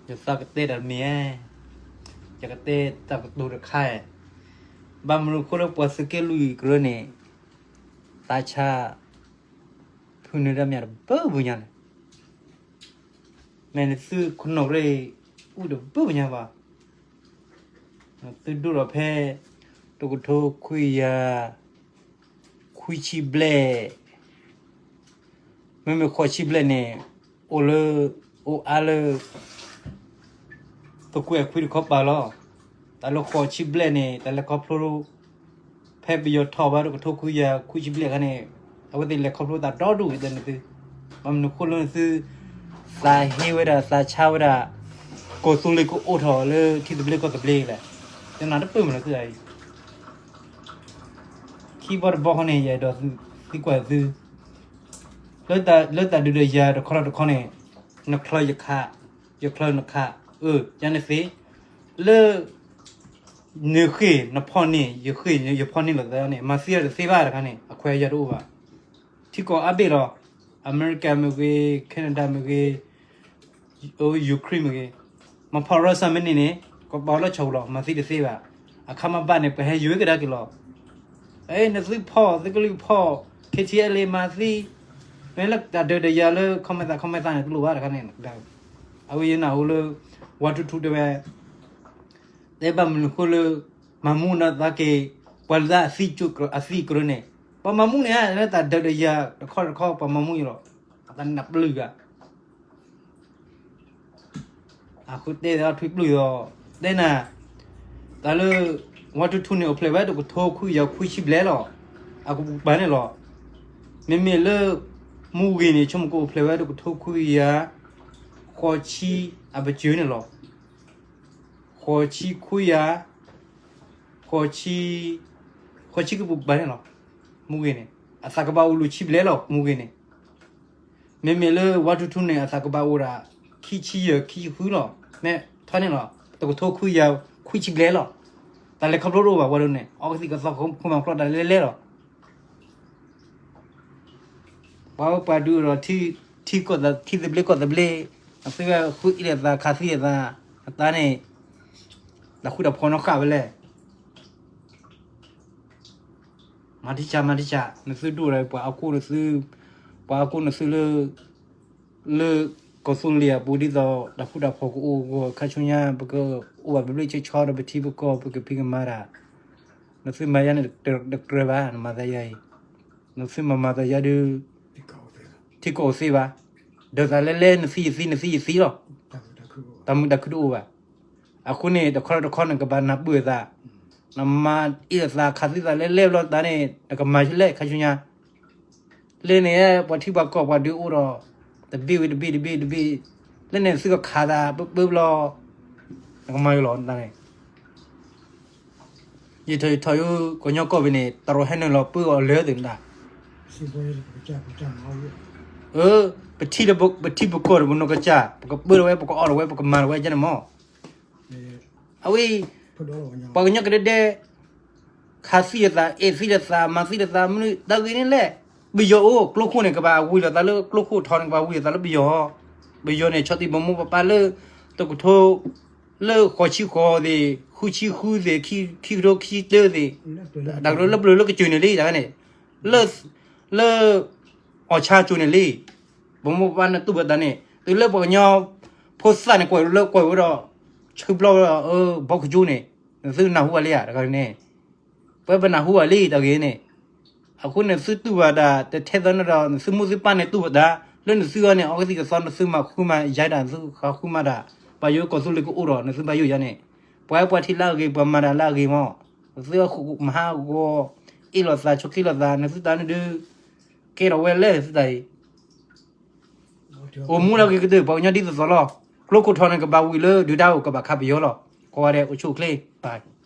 ယသးကတဲတၢ်တမံၤဧါ, ယကတဲတၢ်ကတိၤတခါဧါ. ဘၣ်မနုၤအဃိလၢပှၤသုးက့လွံၢ်ကရၢန့ၣ် သးဆါ ဖုနၢၤတၢ်မ့ၢ်တဘၣ်ဘၣ်ညါလဲၣ်. မ့ၢ်နသုခနီၣ်ရ့ၣ် အိၣ်တဘၣ်ဘၣ်ညါဘၣ်. သုဒိၣ်ထီၣ်ဖဲ တကထိခွံကယၤ ခွံဆံဘျဲၣ်, မ့မ့ၢ်ဃိးဆံဘျဲၣ်န့ၣ် အိၣ်လၢ အိၣ်အါလၢ သကွဲးခွံတခီပၤလီၤ. တၢ်လၢဃိးဆံဘျဲၣ်န့ၣ် တၢ်လဲၤခီဖျိ ဖဲပယီၤထီၣ်ဘၣ်တကထိခွံကယၤခွံဆံဘျဲၣ်အခါန့ၣ် အဝဲသ့ၣ်လဲၤခီဖျိသးဒီဒူၣ်အံၤ တဲနသု, ဘၣ်မနုၤအဃိလၢနသု သးဟ့ဝဲဒၣ် သးဆါဝဲဒၣ် ကီၢ်သူလ့ၤကအိၣ်ထီၣ်လၢထံသဘျ့ကီၢ်သဘျ့လဲၣ်. ယနာ်တပၢၢ်မးလၢသုအံၤ ခံဘီတဘီဃီန့ၣ် ယအဲၣ်ဒိးသံကွၢ်သု, လၢတၢ်ဒုးတၢ်ယၤတခီတခီန့ၣ် နချၢယခး, ယချၢနခး, အၢ ယၤန့ၣ်သ့, လၢ နဃ့ၢ်နဖီၣ်န့ၢ် ယဃ့ၢ်ယဖီၣ်န့ၢ်လိာ်သးန့ၣ် မၤသံတသ့ဘၣ်တခါန့ၣ် အခွဲးအယာ်တအိၣ်ဘၣ်. ထံကီၢ်အါဘ့ၣ်လီၤ. အမဲရကၤမ့ၢ်ဂ့ၤ, Canada မ့ၢ်ဂ့ၤ, Ukraine မ့ၢ်ဂ့ၤ, မၤဖီၣ် Russia မ့ၢ်န့ၢ်န့ၣ် ကပာ်လီၤဆီလီၤ မၤသံတသ့ဘၣ်. အခါမ့ၢ်ဘၣ်န့ၣ် ပဟဲယွၤကဒါက့ၤလီၤ. နသုဖီၣ် သုကလုာ်ဖီၣ် KTLA မၤသံ, မ့ၢ်လၢတၢ်ဒုးတၢ်ယၤလၢ ခီမဲာ်သးခီမဲာ်သးန့ၣ် တလိၣ်ဘၣ်တခါန့ၣ်, အဝဲယနာ်အိၣ်လၢ ဝါထူထူတဲဝဲ တဲဘၣ်မနုၤအဃိလၢ မၤမူနသးက့ၤ ပှၤလၢအသံကရၢန့ၣ်, ပှၤမၤမူန့ၣ်ဧါ လၢတၢ်ဒုးတၢ်ယၤတခီတခီ ပှၤမၤမူအံၤလီၤ. အတၢ်နၢ်ပျုၢ်ဂၤ အဃိတဲအီၤထွံပျုၢ်အီၤ, တဲနၤ, တၢ်လၢ ဝါထူထူန့ၣ် အိၣ်ဖျဲၣ်ဝဲတကထိခွံကယၤခွံဆံဘျဲၣ်လီၤ. အကပူၤကပၤန့ၣ်လီၤ. မ့မ့ၢ်လၢ မူဂ့ၤန့ၣ် ဆိကမိၣ်ကအိၣ်ဖျဲၣ်ဝဲတကထိခွံကယၤ ဃိးဆံအပစၢၤန့ၣ်လီၤ. ဃိးဆံခွံကယၤ ဃိးဆံ, ဃိးဆံကပူၤကပၤန့ၣ်လီၤ. မူဂ့ၤန့ၣ် အသးကဘၣ်အိၣ်လွံၢ်ဆံဘျဲၣ်လီၤ မူဂ့ၤန့ၣ်. မ့မ့ၢ်လၢဝါထူထူန့ၣ် အသးကဘၣ်အိၣ်ဒၣ် ခံဆံယဲၢ် ခံဆံဃုလီၤ. မ့ၢ်ထီန့ၣ်လီၤ တကထိခွံကယၤခွံဆံဘျဲၣ်လီၤ. တၢ်လဲၤခီဖျိတအိၣ်ဘၣ် ဝဲဒၣ်န့ၣ် အီကသံၣ်ကသီ ခိၣ်မၤကျီတၢ်လဲၤလဲၤလီၤ. ပှၤဝဲပှၤဒုးဒီး ထံကီၢ် ထံသဘျ့ကီၢ်သဘျ့, အသုဝဲဃုအ့ၣ်လိာ်သးခးသံလိာ်သး, အတၢ်န့ၣ် တၢ်ဃူတၢ်ဖိးနီၢ်ဃာ်ဝဲလဲၣ်. မၤတံၢ်ဆါ မၤတံၢ်ဆါ နသုဒိၣ်ဒီးပှၤအကိၣ်နသု, ပှၤအကိၣ်နသုလၢ လၢကီၢ်သူလ့ၤအပူၤဒ်သိး တၢ်ဃူတၢ်ဖိးကအိၣ်ဂီၢ် ခါဆူညါ ပကအိၣ်ဘၣ်ဘျ့ဘျ့ဆှီဆှီဒီးပထံပကီၢ် ပကဖံးကမၤတၢ်, နသုမၤယၤန့ၣ်တကြၢးဘၣ် နမၤသးယၤအံၤ, နသုမၤမၤသးယၤဒုး ထံကီၢ်အိၣ်သ့ဘၣ်, ဒီးသးလဲၤလဲၤ နသံယသံ နသံယသံလီၤ, တၢ်မုာ်တၢ်ခုတအိၣ်ဘၣ်. အဃိန့ၣ် တခီတခီနကဘၣ်နၢ်ပၢၢ်သး, နမၤအ့ၣ်လိာ်သးခးသံသးလဲၤလဲၤဘျီသးန့ၣ် နကမၤယလဲၣ် ခါဆူညါ လၢန့ၣ် ပှၤထံပှၤကီၢ်ပှၤဒုးအိၣ်ဒီး တဘ့ၣ်ဝံၤတဘ့ၣ်တဘ့ၣ်တဘ့ၣ်, လၢန့ၣ်သုကခးသးပၢပၢဘျီ, နကမၤယလီၤန့ၣ်, ယထီၣ်ယထီၣ်ယိ ကညီကီၢ်ပူၤန့ၣ် တရီးဟဲနုာ်လီၤပၢအီၤလၢသုးနဒၣ်, ပထံပကီၢ်ဒီးပနီၢ်ကစၢ် ပကပၢထီၣ်ဝဲ ပကအီၣ်ထီၣ်ဝဲ ပကမၤထီၣ်ဝဲကန့ၣ်မး အဝဲ ပှၤကညီကဒဲဒဲ ခးသံလိာ်သး အဲၣ်သံလိာ်သး မၤသံလိာ်သး မနုၤတၢ်ဂ့ၤန့ၣ်လဲၣ်. ပယီၤအိၣ် ကျိခိၣ်န့ၣ် ကဘၣ်ဝံၤလိာ်သးလၢကျိခိၣ်ထီန့ၣ် ကဘၣ်ဝံၤလိာ်သးလၢပယီၤ, ပယီၤန့ၣ် ဆီၣ်တံၢ်ဘီမုၢ်ပပၢ်လၢ တကထိ လၢဃိးဆံဃိးသ့ၣ် ဃုဆံဃုသ့ၣ် ခံကထိခံဆံတၢသ့ၣ်, တၢ်ကတိၤလၢပျၢၤလၢကစၢၢ်န့ၣ်လံ တၢ်န့ၣ် လၢ လၢ အီၣ်ဆါကၠိန့ၣ်လံ. ပမိၢ်ပပၢ်န့ၣ်တူၢ်ဘၣ်တၢ်န့ၣ် တုၤလၢပှၤကညီဖိသၣ်န့ၣ် ကွၢ်လၢကွၢ်ဝဲဒီး ဆၢဘျီဝဲဒီး ဘီကၠိန့ၣ် နသုနၢ်ဟူဘၣ်လံဧါ တဂၤန့ၣ် ပဝဲပနၢ်ဟူဘၣ်လံ တၢ်ဂ့ၢ်န့ၣ်. အဃိန့ၣ် သုတူၢ်ဘၣ်တၢ်တထဲသိးန့ၣ်ဒီး နသုမိၢ်သုပၢ်န့ၣ်တူၢ်ဘၣ်တၢ် လၢနသုဂီၢ်န့ၣ် အီကသံၣ်ကသီ နသုမၤဃုမၤယါတၢ် နသုဃုမၤတၢ် ပှၤယိၤကီၢ်သူလ့ၤကအိၣ်ဒီး နသုဘၣ်ယိၣ်ယါန့ၣ် ပှၤပှၤထံၣ်လၢအဂ့ၤ ပှၤမၤတၢ်လၢအဂ့ၤမး နသုမၤဟးဂီၤ အ့ၣ်လိာ်သး ဆိးက့လိာ်သး နသုတၢ်န့ၣ်ဒုး ကဲထီၣ်ဝဲလဲၣ် နသုတၢ်အံၤ အိၣ်မူလၢအဂ့ၤကတၢၢ် ပှၤကညီဒ်သိးသိးလီၤ. ကျိခိၣ်ထီန့ၣ်ကဘၣ်ဝံၤလၢဒုၣ်ဒါအိၣ် ကဘၣ်ခးပယီၤလီၤ. ကိးဂၤဒဲးအိၣ်ဆူၣ်အိၣ်ချ့ bye.